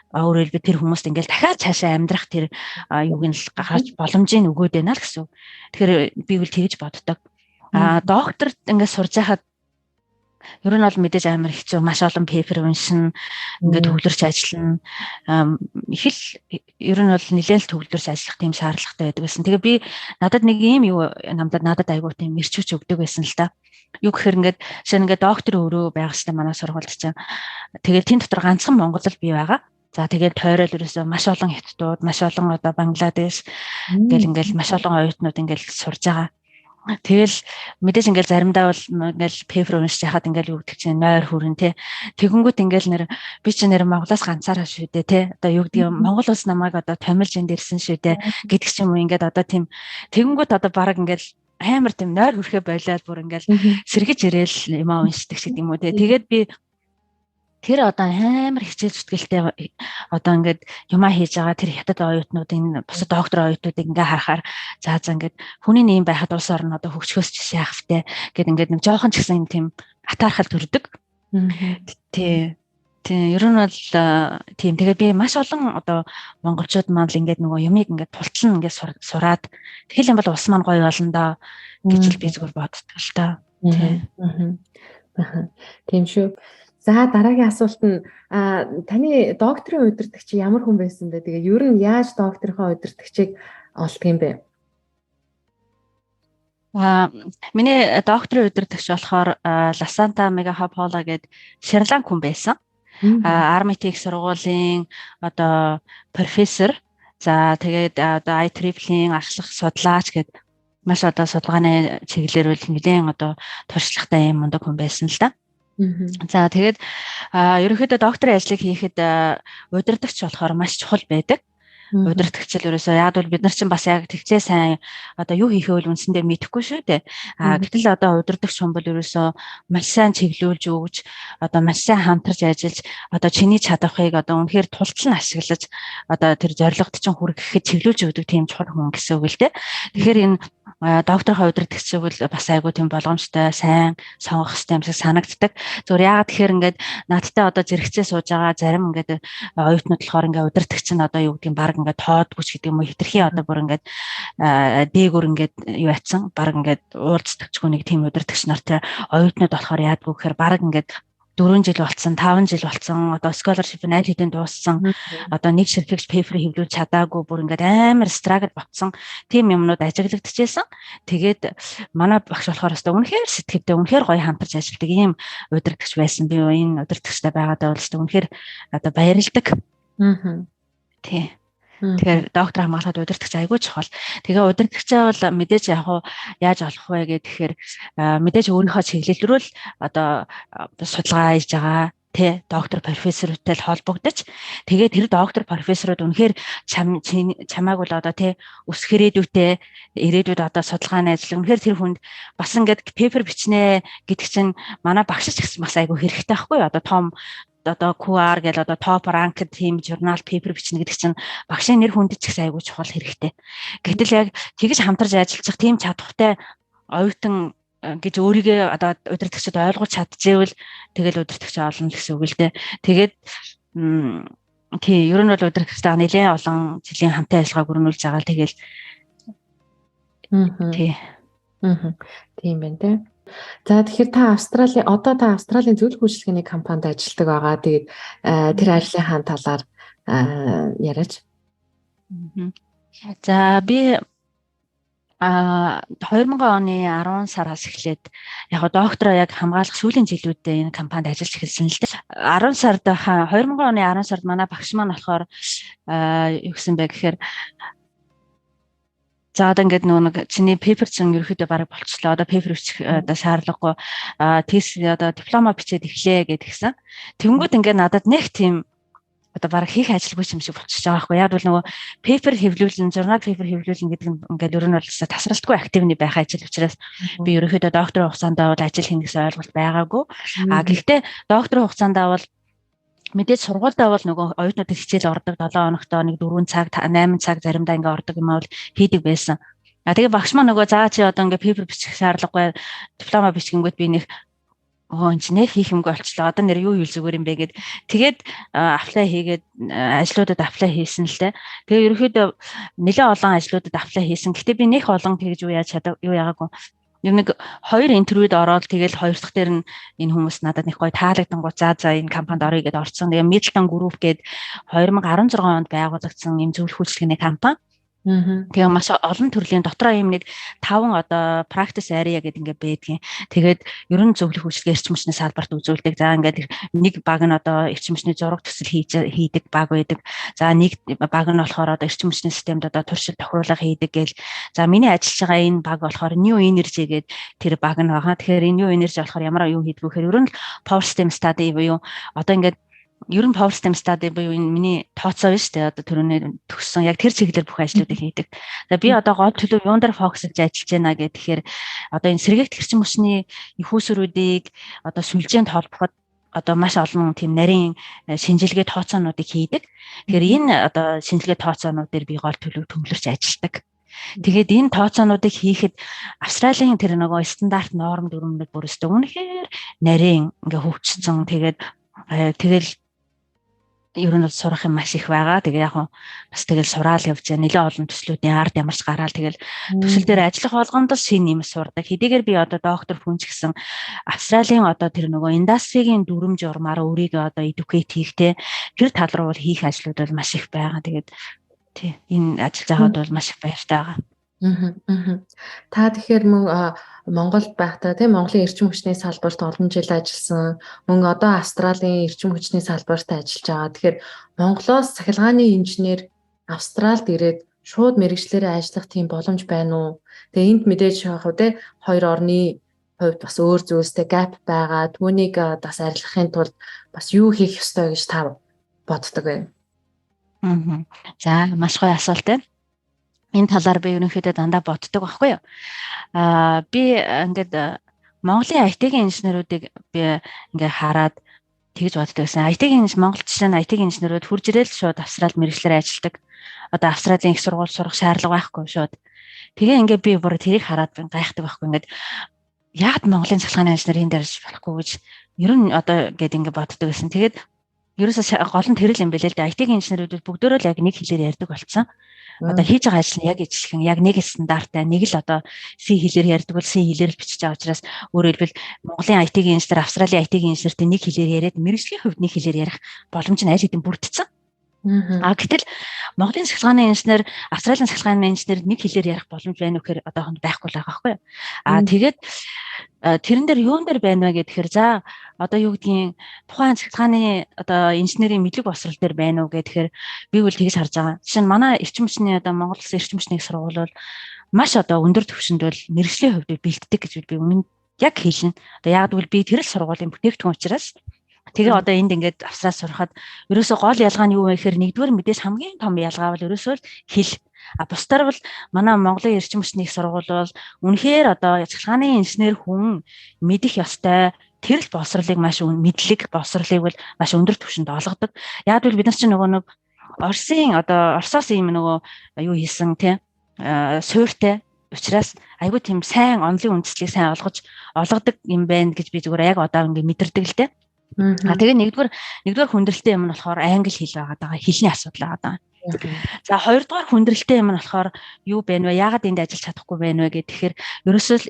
өөрөөр хэлбэл тэр хүмүүст ингээд дахиад цаашаа амьдрах тэр юуг нь л гаргаж боломжийг өгөөд байна л гэсэн. Тэгэхээр би үл тэгж боддог. А докторт ингээд сурж байхад ер нь бол мэдээж амар хэцүү, маш олон paper уншина, ингээд төвлөрч ажиллана. Их л ер нь бол нэлээд л төвлөрч ажиллах тийм шаардлагатай байдаг байсан. Тэгээ би надад нэг ийм юу намдад надад айгүй тийм эрч хүч өгдөг байсан л да. Юу гэхээр ингээд шинэ ингээд доктор өрөө байх хэрэгтэй манай сургуульд чинь. Тэгээд тэн дотор ганцхан монгол л би байгаа. За тэгээд тойрол ерөөсөө маш олон хятадууд, маш олон одоо Бангладеш гэл ингээл маш олон оюутнууд ингээл сурж байгаа. Тэгэл мэдээж ингээл заримдаа бол ингээл paper уншиж хахад ингээл юу гэдэг чинь нойр хүрэн те. Тэгэнгүүт ингээл нэр би чинь нэр Монголоос ганцаараа шүү дээ те. Одоо юу гэдэг юм Монгол улс намайг одоо томилж энд ирсэн шүү дээ гэдэг ч юм уу ингээд одоо тийм тэгэнгүүт одоо баг ингээл амар тийм нойр хүрэхэ болиад бүр ингээл сэргэж ирээл юм аа уншдаг шиг юм уу те. Тэгээд би тэр одоо амар хичээл зүтгэлтэй одоо ингээд юмаа хийж байгаа тэр хятад оюутнуудын бусад доктор оюутнуудыг ингээ харахаар за за ингээд хүний нэм байхад улс орн одоо хөгжихөөс ч яах вте гэд ингээд нэг жоохон ч гэсэн юм тийм атаархал төрдөг. Тий. Тийм, ер нь бол тийм. Тэгээд би маш олон одоо монголчууд маань л ингээд нөгөө юмыг ингээд тултлан ингээд сураад тэгэл юм бол улс маань гоё болно доо гэж л би зүгээр боддог л та. Тийм. Тийм шүү. За дараагийн асуулт нь таны докторийн удирдагч ямар хүн байсан бэ? Тэгээ ер нь яаж докторийнхоо удирдагчийг олдго юм бэ? Миний докторийн удирдагч болохоор Ласанта Мегахапола гээд Шри-Ланк хүн байсан. RMIT их сургуулийн одоо профессор. За тэгээд одоо IEEE-ийн ахлах судлаач гээд маш одоо судалгааны чиглэлээр бол нэлээд одоо туршлагатай юм мундаг хүн байсан л да. За тэгээд ерөнхийдөө докторийн ажлыг хийхэд удирдагч болохоор маш чухал байдаг. Удирдагч л ерөөсөө яг бол бид нар чинь бас яг тэгчээ сайн одоо юу хийхээ бол үндсэндээ мэдэхгүй шүү дээ. А гэтэл одоо удирдагч хүн бол ерөөсөө маш сайн чиглүүлж өгч, одоо маш сайн хамтарч ажиллаж, одоо чиний чадварыг одоо үнэхээр тултал нь ашиглаж одоо тэр зорилгод чинь хүрэхэд чиглүүлж өгдөг тийм чухал хүн гэсэн үг л дээ. Тэгэхээр энэ докторийнхоо удирдагчийг бол бас айгүй тийм болгоомжтой, сайн сонгох хэрэгтэй юм шиг санагддаг. Зүгээр яагаад тэгэхээр ингээд надтай одоо зэрэгцээ сууж байгаа зарим ингээд оюутнууд болохоор ингээд удирдагч нь одоо юу гэдгийг баг ингээд тоодгүй ч гэдэг юм уу хитрхи одоо бүр ингээд дээгүр ингээд юу атсан баг ингээд уулздагчгүй нэг тийм удирдагч нартай оюутнууд болохоор яадгүй гэхээр баг ингээд 4 жил болцсон, 5 жил болцсон, одоо scholarship нь аль хэдийн дууссан, одоо нэг ширхэгч paper хэвлүүлж чадаагүй бүр ингээд амар struggle ботсон тийм юмнууд ажиглагдчихсэн. Тэгээд манай багш болохоор өстой үнэхээр сэтгэвтэй, үнэхээр гоё хамтарч ажилладаг ийм удирдагч байсан. Би энэ удирдагчтай байгаадаа бол өстой үнэхээр одоо баярлдаг. Тий. Тэгэхээр доктор хамгаалахад удирдагч айгүй чухал. Тэгээ удирдагчаа бол мэдээж яг уу яаж олох вэ гэхээр мэдээж өөрийнхөө чиглэл рүү л одоо судалгаа хийж байгаа тэ доктор профессортой л холбогдож тэгээ тэр доктор профессорууд үнэхээр чамааг бол одоо тэ өсөх ирээдүйтэй ирээдүйд одоо судалгааны ажил үнэхээр тэр хүнд бас ингээд paper бичнэ гэдэг чинь манай багш ч гэсэн бас айгүй хэрэгтэй байхгүй юу? Одоо том одоо QR гэл одоо top ranked team журнал paper бичнэ гэдэг чинь багшийн нэр хүнд ч гэсэн айгүй чухал хэрэгтэй. Гэтэл яг тэгж хамтарч ажиллах тийм чадвартай оюутан гэж өөрийгөө одоо удирдагчид ойлгож чадчихвэл тэгэл удирдагч олно гэсэн үг л дээ. Тэгээд тий, ер нь бол удирдагчтай нэлээд олон жилийн хамтын ажиллагааг өрнүүлж байгаа л тэгэл тий. Тийм байна те. За тэгэхээр та Австралийн одоо та Австралийн зөвлөх үйлчилгээний компанид ажилладаг байгаа. Тэгээд тэр ажлынхаа талаар яриач. За би 2000 оны 10 сараас эхлээд яг доктороо яг хамгаалах сүүлийн жилүүдэд энэ компанид ажиллаж эхэлсэн л дээ. 10 сард 2000 оны 10 сард манай багш маань болохоор юу гэсэн бэ гэхээр за одоо ингээд нөгөө нэг чиний paper чинь ерөөхдөө бараг болчихлоо. Одоо paper бичих одоо шаардлагагүй. Тест одоо диплома бичээд эхлэе гэдгийгсэн. Тэнгүүд ингээд надад нэг тийм одоо баг хийх ажилгүй юм шиг болчихж байгаа байхгүй. Яг бол нөгөө paper хэвлүүлэн, журнал paper хэвлүүлэн гэдэг нь ингээд ер нь бол тасралтгүй active байх ажил учраас би ерөнхийдөө докторийн хугацаанд бол ажил хийнэ гэсэн ойлголт байгаагүй. А гэхдээ докторийн хугацаанд бол мэдээж сургуультай бол нөгөө оюутнуудад хичээл ордог 7 хоногтоо нэг 4 цаг 8 цаг заримдаа ингээ ордог юм бол хийдэг байсан. А тэгээ багш маань нөгөө заа чи одоо ингээ paper бичих шаардлагагүй, диплома бичгэнгүүт би нэг инженер хийх юмгүй болчлоо. Одоо нэр юу юу зүгээр юм бэ гэд. Тэгээд apply хийгээд ажлуудад apply хийсэн л дээ. Тэгээ ерөнхийдөө нэлээд олон ажлуудад apply хийсэн. Гэтэ би нэх олон тэгж юу яаж чадаа юу яагаагүй. Юм нэг хоёр интервьюд ороод, тэгэл хоёр дахь дээр нь энэ хүмүүс надад нэг гоё таалагдангууд за энэ компанид орё гэдээ орсон. Тэгээ Middleton Group гээд 2016 онд байгуулагдсан юм зөвлөх үйлчилгээний компани. Тэгээ маш олон төрлийн дотроо юм нэг таван одоо practice area гэдэг ингээд байдгийн. Тэгээд ер нь зөвлөх үйлчилгээ эрчим хүчний салбарт үзүүлдэг. За, ингээд нэг баг нь одоо эрчим хүчний зураг төсөл хийж хийдэг баг байдаг. За, нэг баг нь болохоор одоо эрчим хүчний системд одоо туршил тохируулга хийдэг гээл. За, миний ажиллаж байгаа энэ баг болохоор New Energy гэдэг тэр баг нь байгаа. Тэгэхээр энэ New Energy болохоор ямар юу хийдэг вэ гэхээр ер нь power system study буюу одоо ингээд ер нь power system study буюу энэ миний тооцоо биш үү, одоо түрүүний төгссөн яг тэр чиглэлээр бүх ажлуудыг хийдэг. За, би одоо гол төлөв юун дээр focus лж ажиллаж байна гэхээр одоо энэ сэргээгдэх эрчим хүчний эх үүсвэрүүдийг одоо сүлжээнд холбоход одоо маш олон тийм нарийн шинжилгээ тооцоонуудыг хийдэг. Тэгэхээр энэ одоо шинжилгээ тооцоонууд дээр би гол төлөв төвлөрч ажилладаг. Тэгээд энэ тооцоонуудыг хийхэд Австралийн тэр нөгөө стандарт, норм дүрмүүд бүр өстө үнэхээр нарийн ингээ хөгжсөн. Тэгээд тэгэл ер нь бол сурах юм маш их байгаа. Тэгээ яг бас тэгэл сураал явж байгаа. Нэлээд олон төслүүдийн ард ямарч гараал тэгэл төсөл дээр ажиллах болгонд л шинэ юм сурдаг. Хэдийгээр би одоо доктор хүн ч гэсэн Австралийн одоо тэр нөгөө industry гийн дүрм журмаар өөрийгөө одоо educate хийх те, тэр тал руу бол хийх ажлууд бол маш их байгаа. Тэгээд тий, энэ ажиллаж байгаад бол маш их баяртай байгаа. Та тэгэхээр мөн Монголд байхдаа тийм Монголын эрчим хүчний салбарт олон жил ажилласан. Мөн одоо Австралийн эрчим хүчний салбарт ажиллаж байгаа. Тэгэхээр Монголоос цахилгааны инженер Австралид ирээд шууд мэргэжлээрээ ажиллах тийм боломж байна уу? Тэгээ энд мэдээж яг хөө те хоёр орны хувьд бас өөр зүйлстэй gap байгаа. Түүнийг бас арилгахын тулд бас юу хийх ёстой гэж та боддог вэ? Аа. За, маш гоё асуулт байна. Энэ талаар би ерөнхийдөө дандаа боддог байхгүй юу? Аа, би ингээд Монголын IT-ийн инженерүүдийг би ингээд хараад тэгж боддог байсан. IT-ийн Монгол жишээ нь IT-ийн инженерүүд хурж ирээл шууд Австралид мэргэжлээр ажилладаг. Одоо Австралийн их сургууль сурах шаардлага байхгүй шууд. Тэгээ ингээд би бүр тэрийг хараад би гайхдаг байхгүй, ингээд яагаад Монголын цахилгааны инженер энэ дээр болохгүй гэж ер нь одоо гээд ингээд боддог гэсэн. Тэгээд ерөөсөө гол нь тэр л юм бэлээ л дээ. IT-ийн инженерүүд бүгдөө л яг нэг хэлээр ярьдаг болцсон. Одоо хийж байгаа ажил нь яг ижилхэн, яг нэг стандарттай, нэг л одоо C хэлээр ярьдаг бол C хэлээр л бичиж байгаа учраас, өөрөөр хэлбэл, Монголын IT-ийн инженер Австралийн IT-ийн инженертэй нэг хэлээр яриад, мэргэжлийн хувьд нэг хэлээр ярих боломж нь аль хэдийн бүрдсэн. А гэтэл Монголын цахилгааны инженер, Австралийн цахилгааны инженер нэг хэлээр ярих боломж байна уу гэхээр одоохонд байхгүй л байгаа байхгүй юу. А тэгээд тэрэн дээр юун дээр байна вэ гэхээр, за, одоо юу гэдгийг, тухайн цахилгааны одоо инженерийн мэдлэг боловсрол дээр байна уу гэхээр би бол тэгж харж байгаа. Жишээ нь, манай эрчим хүчний одоо Монгол Улсын эрчим хүчний сургууль бол маш одоо өндөр түвшинд бол мэргэжлийн хувьд бэлддэг гэж би үнэн яг хэлнэ. Одоо яг гэвэл би тэр л сургуулийн бүтээгдэхүүн учраас. Тэгээ одоо энд ингээд Австрал сурахад ерөөсөө гол ялгаа нь юу вэ гэхээр нэгдүгээр мэдээж хамгийн том ялгаа бол ерөөсөө л хэл. А бусдаар бол манай Монголын эрчим хүчний их сургууль бол үнэхээр одоо цахилгааны инженер хүн мэдэх ёстой тэр л боловсролыг, маш мэдлэг боловсролыг бол маш өндөр түвшинд олгодог. Яг бол бид нар чинь нөгөө нэг Оросын одоо Оросоос ийм нөгөө юу хийсэн тий суурьтай учраас айгүй тийм сайн онолын үндэслэлийг сайн олгож олгодог юм байна гэж би зүгээр яг одоо ингэ мэдэрдэг л дээ. А тэгээ нэгдүгээр хүндрэлтэй юм нь болохоор англи хэл байгаа даа, хэлний асуудал байгаа даа. За, хоёрдугаар хүндрэлтэй юм нь болохоор юу байна вэ? Яагаад энд ажиллаж чадахгүй байна вэ гэхээр ерөөсөө л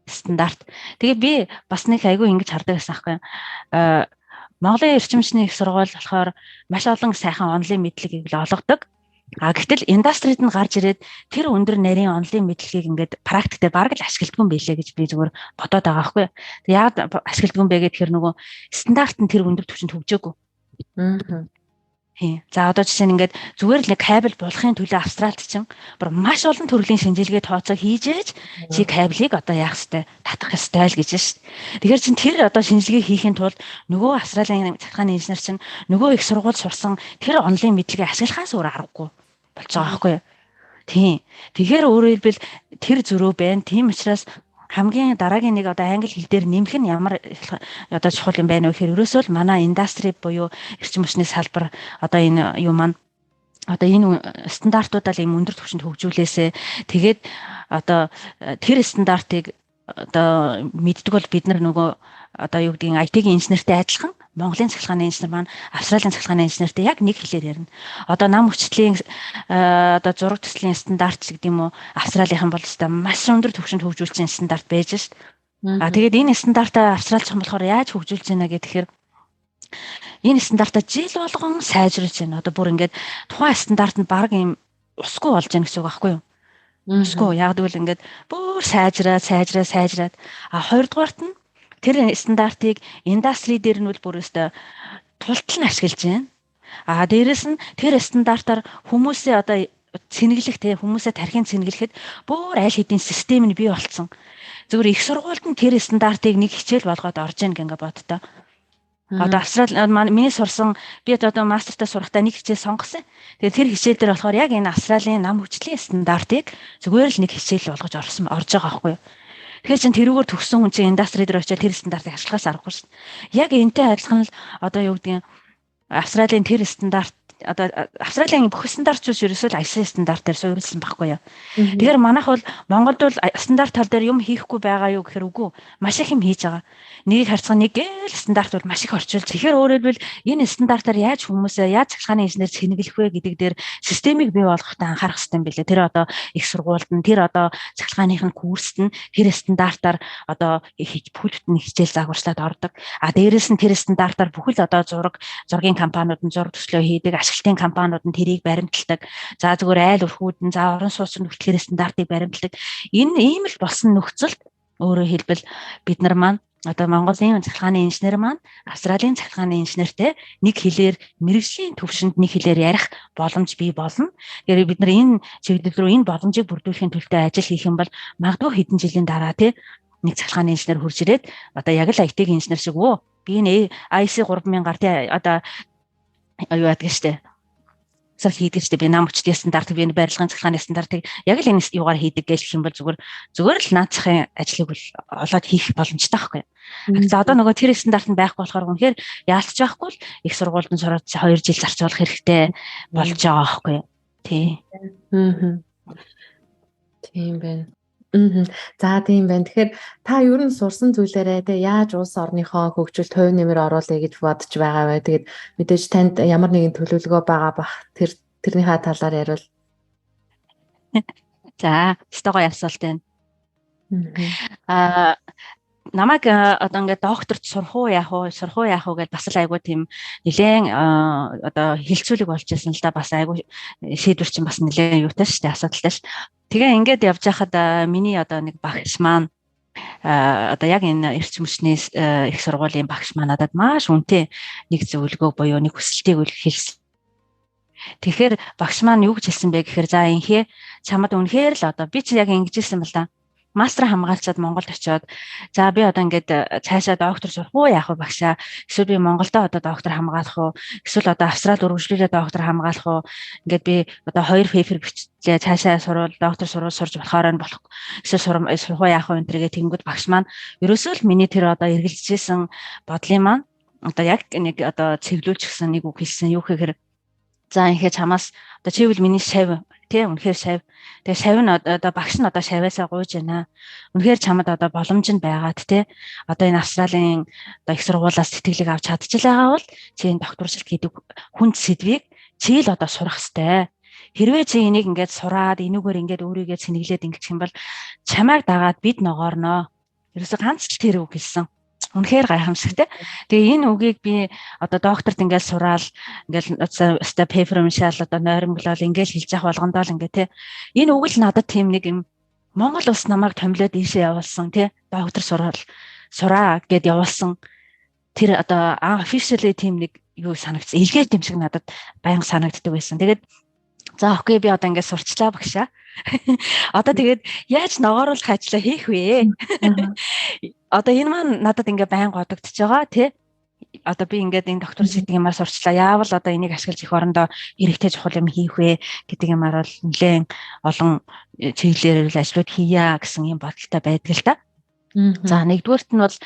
стандарт. Тэгээ би бас нэг айгүй ингэж хардаг байсан байхгүй юу? Монголын эрчим хүчний их сургууль болохоор маш олон сайхан онолын мэдлэгийг л олгодог. А гэтэл industry д нь гарч ирээд тэр өндөр нарийн онолын мэдлэгийг ингээд практик дээр бараг л ашигладаг юм билээ гэж би зүгээр бодоод байгаа байхгүй юу. Тэг яагаад ашигладаг юм бэ гэхээр нөгөө стандарт нь тэр өндөр түвшинд хөгжөөгүй. Тийм. За одоо жишээ нь ингээд зүгээр л нэг кабель булахын төлөө Австралид чинь бүр маш олон төрлийн шинжилгээ тооцоо хийж ээж чи кабелийг одоо яах ёстой, татах ёстой л гэж шээ. Тэгэхээр чин тэр одоо шинжилгээ хийхин тулд нөгөө Австралийн цахилгааны инженер чинь нөгөө их сургууль сурсан тэр онлын мэдлэгээ ашиглахаас өөр аргагүй болж байгаа байхгүй юу? Тийм. Тэгэхээр өөрөөр хэлбэл тэр зөрүү байна. Тийм учраас хамгийн дараагийн нэг одоо англи хэл дээр нэмэх нь ямар одоо чухал юм байна вэ гэхээр ерөөсөө л манай industry буюу эрчим хүчний салбар одоо энэ юу маань одоо энэ стандартуудаа л ийм өндөр түвшинд хөгжүүлээсэ. Тэгээд одоо тэр стандартыг одоо мэддэг бол бид нар нөгөө одоо юу гэдгийг IT-ийн инженертэй адилхан Монголын цахилгааны инженер маань Австралийн цахилгааны инженертэй яг нэг хэлээр ярина. Одоо нам хүчлийн одоо зураг төслийн стандарт гэдэг юм уу, Австралийнхан бол өстой маш өндөр түвшинд хөгжүүлсэн стандарт байж шít. А тэгээд энэ стандартаа австралчхан болохоор яаж хөгжүүлж байна гэхээр энэ стандартаа жил болгон сайжруулж байна. Одоо бүр ингээд тухайн стандарт нь баг ийм усгүй болж байна гэсэн үг байхгүй юу? Усгүй. Яг гэвэл ингээд бүр сайжраад, сайжраад, сайжраад. А хоёрдугаарт нь тэр стандартыг industry дээр нь бол бүр өстой тултал нь ашиглаж байна. А дээрэс нь тэр стандартаар хүмүүсээ одоо цэнэглэх те хүмүүсээ тархин цэнэглэхэд бүр аль хэдийн систем нь бий болцсон. Зөвхөн их сургуульд нь тэр стандартыг нэг хичээл болгоод орж ийн гэнгээ боддоо. Одоо Австрали миний сурсан, би одоо мастертаа сурахдаа нэг хичээл сонгосон. Тэгээд тэр хичээл дээр болохоор яг энэ Австралийн нам хүчлийн стандартыг зүгээр л нэг хичээл болгож орсон орж байгаа байхгүй юу? Тэгэхээр чин тэрүүгээр төгссөн хүн чинь industry дээр очиад тэр стандартыг ашиглахаас аргагүй шин. Яг энтэй адилхан л одоо юу гэдгийг Австралийн тэр стандарт, одоо Австралийн бүх стандартч ерөөсөө л ISO стандарт дээр суурилсан байхгүй юу. Тэгэхээр манайх бол Монголд бол стандарт тал дээр юм хийхгүй байгаа юу гэхээр үгүй, маш их юм хийж байгаа. Нэгийг харьцах нэг л стандарт бол маш их орчуулж. Тэгэхээр өөрөөр хэлбэл энэ стандартаар яаж хүмүүсээ, яаж цахилгааны инженер цэнэглэх вэ гэдэг дээр системийг бий болгохтой анхаарах хэрэгтэй юм билээ. Тэр одоо их сургуульд нь, тэр одоо цахилгааных нь курст нь тэр стандартаар одоо бүхэл бүтэн хичээл загварчлаад ордог. А дээрэс нь тэр стандартаар бүхэл одоо зургийн компаниуд нь зураг төслөө хийдэг, ашиглалтын компаниуд нь тэрийг баримталдаг. За зүгээр айл өрхүүд нь, за орон сууц нь хүртэл стандартыг баримталдаг. Энэ ийм л болсон нөхцөлд өөрөөр хэлбэл бид нар маань одоо Монголын цахилгааны инженер маань Австралийн цахилгааны инженертэй нэг хэлээр, мэргэжлийн төвшөнд нэг хэлээр ярих боломж бий болно. Тэгэхээр бид нар энэ чиглэл рүү, энэ боломжийг бүрдүүлэхийн төлөө ажил хийх юм бол магадгүй хэдэн жилийн дараа тий нэг цахилгааны инженер хурж ирээд одоо яг л IT-ийн инженер шиг өө би нэ IC 3000 гар тий одоо юу яадаг штэ сар хийдэг штэ, би нам хүчтэй стандартыг, би барилгын цахилгааны стандартыг яг л энэ юугаар хийдэг гэж гэх юм бол зүгээр зүгээр л наацхын ажлыг бол олоод хийх боломжтой байхгүй. За одоо нөгөө тэр стандарт нь байхгүй болохоор үнэхээр яалтч байхгүй л их сургуульд нь сураад 2 жил зарцуулах хэрэгтэй болж байгаа байхгүй. Тий. Аа. Тийм байна. За тийм байна. Тэгэхээр та ер нь сурсан зүйлээрээ те яаж улс орныхоо хөгжилд хувь нэмэр оруулъя гэж бодож байгаа вэ? Тэгээд мэдээж танд ямар нэгэн төлөвлөгөө байгаа бах, тэрнийхээ талаар яриул. За, өстой гоё асуулт байна. Аа намайг одоо ингээд докторт сурах уу яах уу, сурах уу яах уу гэж бас л айгүй тийм нэлээд одоо хилцүүлэг болж байсан л да, бас айгүй шийдвэр чинь бас нэлээд юутай шүү дээ, асуудалтай шүү. Тэгээ ингээд явж байхад миний одоо нэг багш маань, одоо яг энэ эрчим хүчний их сургуулийн багш маань надад маш үнэтэй нэг зөвлөгөө буюу нэг хүсэлтийг хэлсэн. Тэгэхээр багш маань юу гэж хэлсэн бэ гэхээр за инхээ чамд үнэхээр л одоо би чи яг ингэж хэлсэн бал та, мастер хамгаалчаад Монголд очиод за би одоо ингээд цаашаа доктор сурах уу яах вэ багшаа, эсвэл би Монголдо одоо доктор хамгаалах уу, эсвэл одоо Австралид үргэлжлүүлээ доктор хамгаалах уу, ингээд би одоо 2 paper бичлээ, цаашаа сурвал доктор сурвал сурж болохоор нь болох, эсвэл сурах уу яах вэ энэ тэргээ тэнгүүд багш маань ерөөсөө л миний тэр одоо эргэлзээсэн бодлын маань одоо яг нэг одоо цэглүүлчихсэн нэг үг хэлсэн. Юу гэхээр за инхээ чамаас одоо чивэл миний шав тий үнэхээр шав. Тэгээ шав нь одоо багш нь одоо шаваасаа гуйж байна. Үнэхээр чамд одоо боломж нь байгаад тий одоо энэ Австралийн одоо их сургуулиас тэтгэлэг авч чадчихлаа бол чи энэ докторчлалт гэдэг хүнд сэдвийг чи л одоо сурах хэвээр. Хэрвээ чи энийг ингээд сураад энүүгээр ингээд өөрийгөө цэнэглээд ингэчих юм бол чамайг дагаад бид ногоорноо. Ерөөсө ганц л тэр үг хэлсэн. Үнэхээр гайхамшигтай. Тэгээ энэ үгийг би одоо докторт ингээл сураал, ингээл өстой paper уншаал, одоо нойрмоглол ингээл хэлж явах болгондоо л ингээ те. Энэ үг л надад тийм нэг юм Монгол улс намайг томилоод ийшээ явуулсан те. Доктор сураал сураа гэд явуулсан. Тэр одоо officially тийм нэг юу санагдсан. Илгээд юм шиг надад байнга санагддаг байсан. Тэгээд за okay, би одоо ингээд сурчлаа, багшаа. Одоо тэгээд яаж ногооруулах ажлаа хийх вэ? Одоо энэ маань надад ингээ байнга бодогдож байгаа, тий. Одоо би ингээд энэ доктор гэдэг юмар сурчлаа. Яавал одоо энийг ашиглаж эх орондоо хэрэгтэй чухал юм хийх вэ гэдэг юмар бол нэлээд олон чиглэлээр л ажлууд хийя гэсэн юм бодолтой байдаг л та. За, нэгдүгээрт нь бол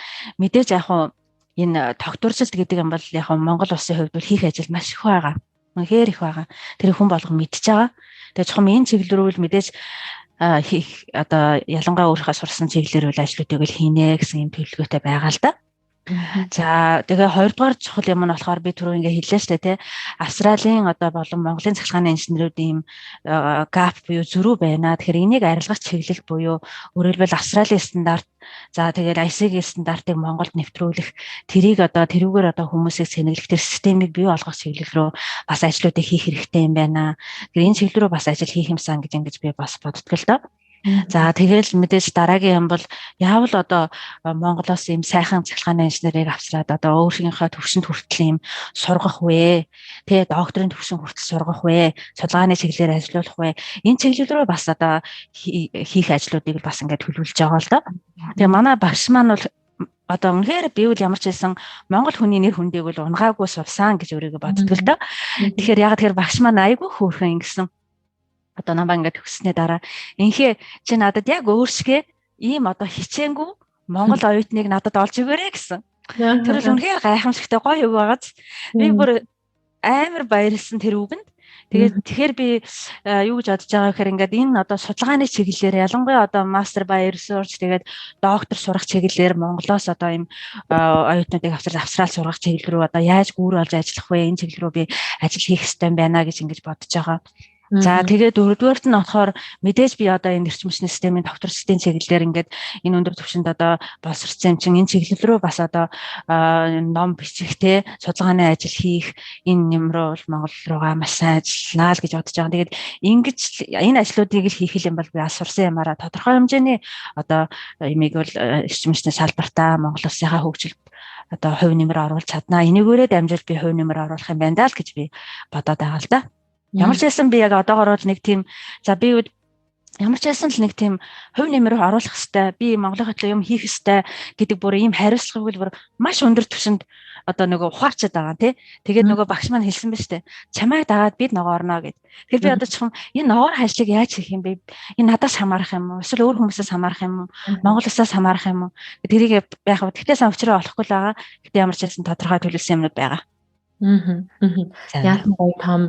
мэдээж яг хуу энэ тогтворжилт гэдэг юм бол яг Монгол улсын хувьд бол хийх ажил маш их байгаа. Үнэхээр их байгаа. Тэр хүн болгон мэдж байгаа. Тэгээ чухам энэ чиглэл рүү л мэдээж хийх, одоо ялангуяа өөрийнхөө сурсан чиглэлээр үл ажлуудыг л хийнэ гэсэн юм төлөвлөгөөтэй байгаа л да. За, тэгээ хоёрдугаар чухал юм нь болохоор би түрүү ингээ хэллээ шүү дээ, тий. Австралийн одоо болон Монголын цахилгааны инженерүүдийн юм gap буюу зөрүү байна. Тэгэхээр энийг арилгах чиглэл буюу өөрөөр хэлбэл Австралийн стандарт, за тэгээд ISEG стандартыг Монголд нэвтрүүлэх, тэрийг одоо тэрүүгээр одоо хүмүүсийг сэнэглэх, тэр системийг бий болгох чиглэл рүү бас ажлуудыг хийх хэрэгтэй юм байна. Тэгэхээр энэ чиглэл рүү бас ажил хийх юмсан гэж ингэж би бас боддог л доо. За, тэгэл мэдээж дараагийн юм бол яавал одоо Монголоос ийм сайхан цахилгааны инженерийг авчираад одоо өөрийнхөө төвшөнд хүртэл ийм сургах вэ? Тэ, докторын төвшин хүртэл сургах вэ? Судалгааны чиглэлээр ажиллуулах вэ? Энэ чиглэл рүү бас одоо хийх ажлуудыг бас ингээд төлөвлөж байгаа л доо. Тэгээ манай багш маань бол одоо үнэхээр би үл ямар ч байсан Монгол хүний нэр хүндийг бол унгаагүй сурсан гэж өөрийгөө боддог л доо. Тэгэхээр яг тэгэхээр багш маань айгүй хөөрхөн ингэсэн, одоо намайг ингээд төгссөний дараа инхээ чи надад яг өөрсгөө ийм одоо хичээнгүй Монгол оюутныг надад олж өгөөрэй гэсэн. Тэр бол үнэхээр гайхамшигтай гоё үг байгааз би бүр амар баярлсан тэр үгэнд. Тэгээд тэгэхээр би юу гэж бодож байгаа гэхээр ингээд энэ одоо судалгааны чиглэлээр, ялангуяа одоо master by research, тэгээд доктор сурах чиглэлээр Монголоос одоо ийм оюутнуудыг авчирч Австрал сургах чиглэл рүү одоо яаж гүүр олж ажиллах вэ? Энэ чиглэл рүү би ажил хийх ёстой юм байна гэж ингэж бодож байгаа. За, тэгээд дөрөвдүгээрт нь болохоор мэдээж би одоо энэ эрчим хүчний системийн тогтворчдын чиглэлээр ингээд энэ өндөр түвшинд одоо боловсрсон юм чинь энэ чиглэл рүү бас одоо ном бичих те, судалгааны ажил хийх, энэ юм руу бол Монгол руугаа маш сайн ажилланаа л гэж бодож байгаа. Тэгээд ингэж энэ ажлуудыг л хийх юм бол би бас сурсан юмараа тодорхой хэмжээний одоо ямиг бол эрчим хүчний салбартаа Монгол улсынхаа хөгжилд одоо хувь нэмэр оруулж чаднаа. Энийгээрээ дамжуулж би хувь нэмэр оруулах юм байна даа л гэж би бодоод байгаа л да. Ямар ч байсан би яг одоогор бол нэг тийм, за би ямар ч байсан л нэг тийм хувь нэмэр оруулах хэвээр, би Монголын хөтлөө юм хийх хэвээр гэдэг бүр ийм хариуцлагыг бүр маш өндөр түвшинд одоо нөгөө ухаарчаад байгаа, тий. Тэгээд нөгөө багш маань хэлсэн ба штэ. Чамайг дагаад бид ногоорно гэд. Тэгэхээр би одоо чухам энэ ногоор ажлыг яаж хийх юм бэ? Энэ надаас хамаарах юм уу? Эсвэл өөр хүмүүсээс хамаарах юм уу? Монгол улсаас хамаарах юм уу? Тэрийг яг гэхдээ сан учраа олохгүй л байгаа. Гэтэ ямар ч байсан тодорхой төлөвлөсөн юмнууд байгаа. Аа. Яасан гоё том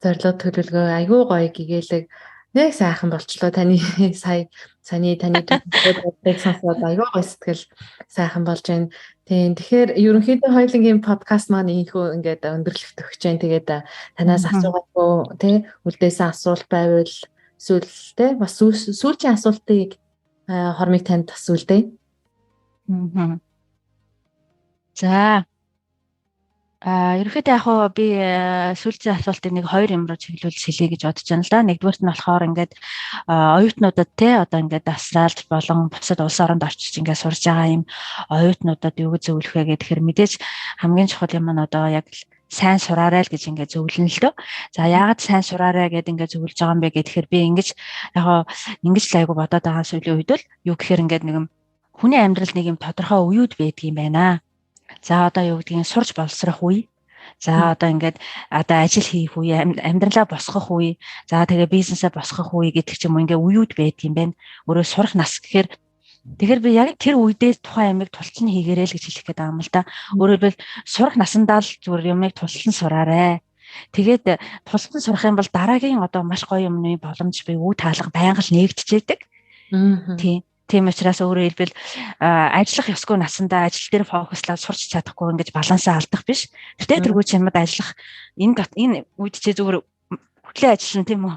зорилго, төлөвлөгөө, айгүй гоё гэгээлэг, нэг сайхан болчлоо. Таны сая саяны таны төлөвлөгөөг сонсоод айгүй гоё сэтгэл сайхан болж байна. Тийм, тэгэхээр ерөнхийдөө хоёулангийн подкаст маань ийхүү ингээд өндөрлөлт өгч байна. Тэгээд танаас асуугаагүй тий үлдээсэн асуулт байвал эсвэл тий бас сүүлчийн асуултыг хормыг танд бас үлдээе. Аа. За, ерөнхийдөө яг хуу би сүүлчийн асуултыг нэг хоёр юм руу чиглүүлж хэлье гэж бодож байна л да. Нэгдүгээрт нь болохоор ингээд оюутнуудад те, одоо ингээд Австралид болон бусад улс оронд очиж ингээд сурж байгаа юм оюутнуудад юу гэж зөвлөх вэ гэхээр мэдээж хамгийн чухал юм нь одоо яг л сайн сураарай л гэж ингээд зөвлөнө л дөө. За, яагаад сайн сураарай гэд ингээд зөвлөж байгаа юм бэ гэхээр би ингэж яг ингэж л айгу бодоод байгаа сүүлийн үед бол юу гэхээр ингээд нэг юм хүний амьдрал нэг юм тодорхой үеуд байдаг юм байна. За, одоо юу гэдгийг сурч боловсрох үе. За, одоо ингээд одоо ажил хийх үе, амьдралаа босгох үе, за тэгээ бизнесээ босгох үе гэдэг ч юм уу, ингээ үеуд байдаг юм байна. Өөрөө сурах нас гэхээр. Тэгэхээр би яг тэр үедээ тухайн юмыг тултлан хийгээрэй л гэж хэлэх гээд байгаа юм л да. Өөрөөр хэлбэл сурах насандаа л зүгээр юмыг тултлан сураарэ. Тэгээд тултлан сурах юм бол дараагийн одоо маш гоё юмны боломж бий, үе таалга байнга л нээгдчихэдэг. Тийм. Тийм учраас өөрөөр хэлбэл ажиллах ёсгүй насандаа ажил дээр фокуслаад сурч чадахгүй ингэж балансаа алдах биш. Тэртээ тэргүй чамд ажиллах энэ энэ үед чи зүгээр хөтлөө ажиллана, тийм үү,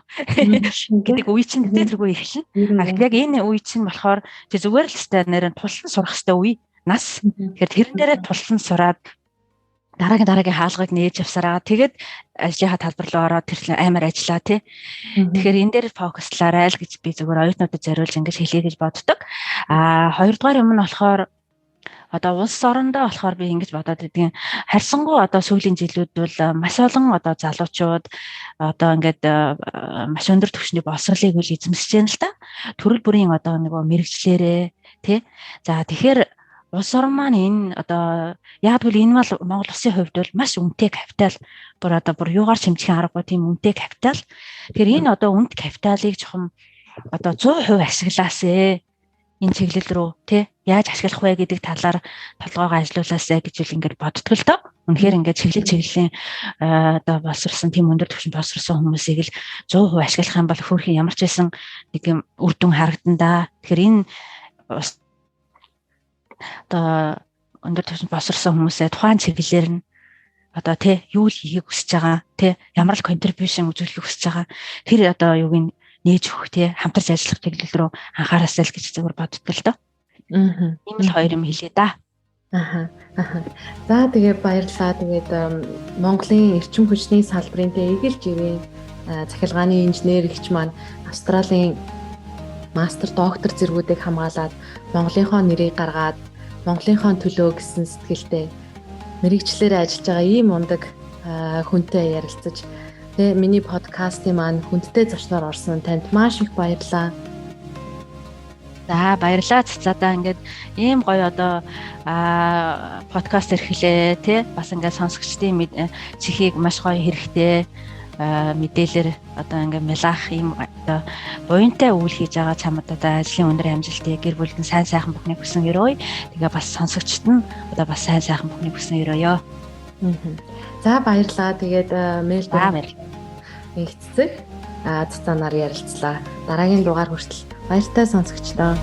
гэдэг үе чинь тэртээ тэргүй эхэлнэ. А яг энэ үе чинь болохоор чи зүгээр л өстэй нэр нь тулсан сурах өстэй үе нас. Тэгэхээр тэрэн дээрээ тулсан сураад дараагийн дараагийн хаалгыг нээж явсараа тэгээд ажлынхаа талбар руу ороод тэр амар ажиллаа, тий. Тэгэхээр энэ дээр фокуслаарай л гэж би зүгээр оюутнуудад зориулж ингэж хэлье гэж боддог. А хоёрдугаар юм нь болохоор Одоо улс орондоо болохоор би ингэж бодоод байдгийн. Харьсангуй одоо сүүлийн жилүүд бол маш олон одоо залуучууд одоо ингээд маш өндөр түвшний боловсролыг үл эзэмшиж байна л да. Төрөл бүрийн одоо нөгөө мэрэгчлэрээ тий. За тэгэхээр улс орон маань энэ одоо яг гэвэл энэ бол Монгол улсын хувьд бол маш үнэтэй капитал, бүр одоо бүр юугаар чимжих аргагүй тийм үнэтэй капитал. Тэгэхээр энэ одоо үнэт капиталыг жоохон одоо 100% ашиглаасэ энэ чиглэл рүү тий яаж ашиглах вэ гэдэг талаар толгоогоо ажиллуулаасай гэж үл ингээд боддог л доо. Үнэхээр ингээд чиглэл чиглэлийн одоо боловсрсон, тийм өндөр түвшинд боловсрсон хүмүүсийг л 100% ашиглах юм бол хөөрхөн ямар ч байсан нэг юм үр дүн харагдан да. Тэгэхээр энэ одоо өндөр түвшинд боловсрсон хүмүүсээ тухайн чиглэлээр нь одоо тий юу л хийхийг хүсэж байгаа, тий ямар л contribution үзүүлэхийг хүсэж байгаа, тэр одоо юуг нь нээж өгөх, тий хамтарч ажиллах чиглэл рүү анхаараасай л гэж зөвхөн боддог л доо. Аа. Ийм л хоёр юм хэлье да. Аха. Аха. За тэгээ баярлалаа. Тэгээд Монголын эрчим хүчний салбарын тэ эгэл живийн цахилгааны инженер эгч маань Австралийн мастер, доктор зэргүүдийг хамгаалаад, Монголынхоо нэрийг гаргаад, Монголынхоо төлөө гэсэн сэтгэлтэй мэрэгчлэрээ ажиллаж байгаа ийм мундаг хүнтэй ярилцаж, тэ миний подкастын маань хүндтэй зочноор орсон танд маш их баярлалаа. За баярлалаа, цацаадаа. Ингээд ийм гоё одоо подкаст эрхлээ, тий, бас ингээд сонсогчдын чихийг маш гоё хэрэгтэй мэдээлэлээр одоо ингээд мялаах ийм одоо буянтай үйл хийж байгаа чамд одоо ажлын өндөр амжилтыг, гэр бүлд нь сайн сайхан бүхнийг хүсэн өрөөе. Тэгээ бас сонсогчд нь одоо бас сайн сайхан бүхнийг хүсэн өрөөё. За баярлалаа. Тэгээд Мельбурн нэгцэх цацаанаар ярилцлаа. Дараагийн дугаар хүртэл баяртай сонсогчдоо.